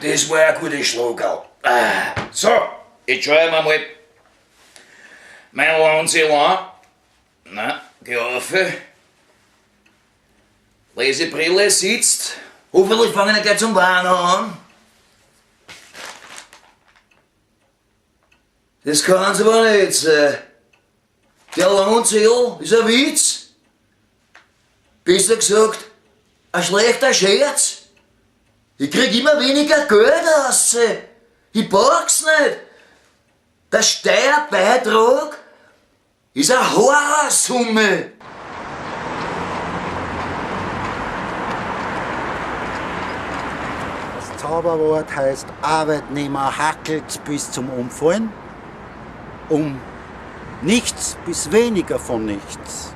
Das war ein gutes Schlagerl. Ah, so, jetzt schau ich mir mal mein Landsel an. Na, geh auf. Lesebrille sitzt. Hoffentlich fange ich gleich zum Weinen an. Das kann's aber nicht sein. Der Landseil ist ein Witz. Besser gesagt, ein schlechter Scherz. Ich krieg immer weniger Geld aus. Ich pack's nicht. Der Steuerbeitrag ist eine Horrorsumme. Das Zauberwort heißt Arbeitnehmer hackelt bis zum Umfallen, um nichts bis weniger von nichts.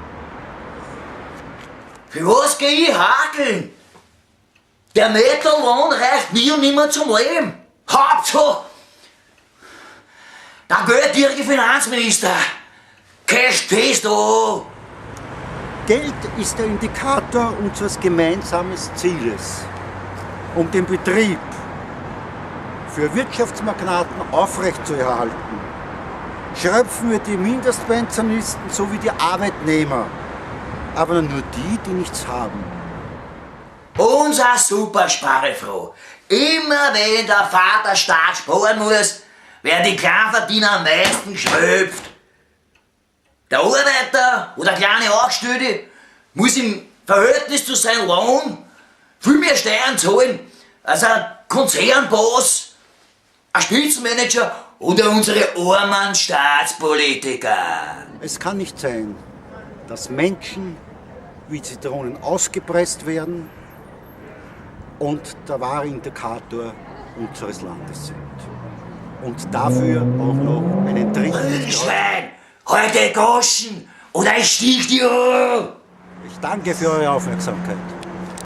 Für was geh ich hakeln? Der Nettolohn reicht nie und nimmer zum Leben. Hauptsache, der geldgierige Finanzminister casht fest an. Geld ist der Indikator unseres gemeinsamen Zieles, um den Betrieb für Wirtschaftsmagnaten aufrechtzuerhalten. Schröpfen wir die Mindestpensionisten sowie die Arbeitnehmer, aber nur die, die nichts haben. Unser super Sparefroh. Immer wenn der Vaterstaat sparen muss, werden die Kleinverdiener am meisten geschröpft. Der Arbeiter oder kleine Angestellte muss im Verhältnis zu seinem Lohn viel mehr Steuern zahlen als ein Konzernboss, ein Spitzenmanager oder unsere armen Staatspolitiker. Es kann nicht sein, dass Menschen wie Zitronen ausgepresst werden und der wahre Indikator unseres Landes sind. Und dafür auch noch einen dritten. Schwein, heute Goschen oder ich stich dir an. Ich danke für eure Aufmerksamkeit.